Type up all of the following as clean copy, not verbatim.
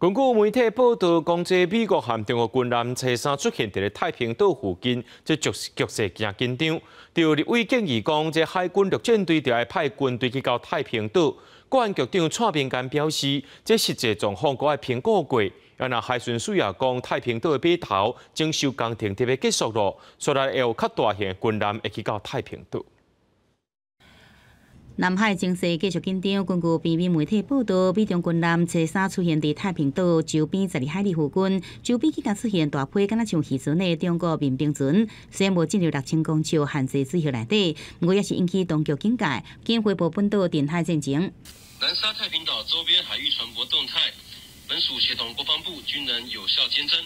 根據媒體報道，講這美國和中國軍艦初三出現佇咧太平島附近，這局勢誠緊張。就立委建議講，這海軍陸戰隊著愛派軍隊去到太平島。國安局長蔡明干表示，這實際狀況閣愛評估過。啊，若海巡署也講，太平島的碼頭整修工程特別結束咯，所以會有較大型的軍艦會去到太平島。南海情勢繼續緊張。根據邊邊媒體報道，美中軍艦初三出現佇太平島周邊12海里附近，周邊期間出現大批敢若像漁船的中國民兵船，雖然無進入6000公尺限制水域內底，毋過也是引起當局警戒，緊回報本島近海戰情。南沙太平島周邊海域船舶動態，本署協同國防部均能有效監偵，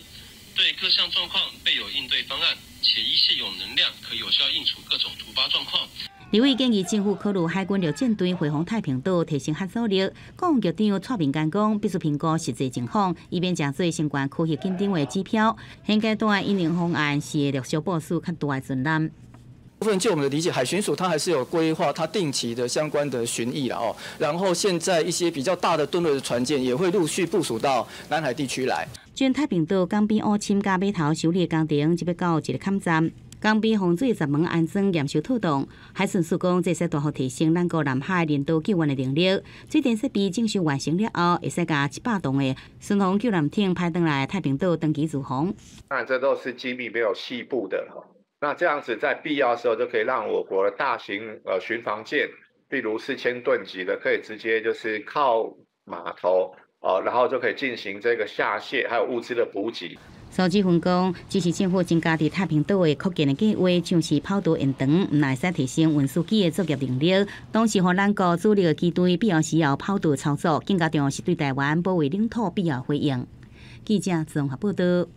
對各項狀況備有應對方案，且依現有能量可有效應處各種突發狀況。立委建議政府考慮海軍陸戰隊回防太平島，提升嚇阻力。國防局長蔡明干講，必須評估實際情況，以免成做相關區域緊張的指標。現階段因應方案是會陸續部署較大的船艦。部分就我們的理解，海巡署它還是有規劃，它定期的相關的巡弋啦哦。然後現在一些比較大的噸位的船艦也會陸續部署到南海地區來。將太平島港邊烏深佮碼頭修理工程，就欲到一個坎站。港邊防水閘門安裝驗收妥當，海巡署講，這會使大幅提升咱國南海人道救援的能力。水電設備整修完成了後，會使共100噸的巡防救難艇派轉來太平島長期駐防。當然，這都是機密，沒有細部的。那這樣子在必要的時候，就可以讓我國的大型巡防艦，例如4000噸級的，可以直接就是靠碼頭，然後就可以進行這個下卸，還有物資的補給。蘇志芬講，只是政府增加佇太平島的擴建的計劃，像是跑道延長，毋但會使提升運輸機的作業能力，同時予咱國主力的機隊必要時要跑道操作，更加重要是對台灣保衛領土必要回應。記者綜合報道。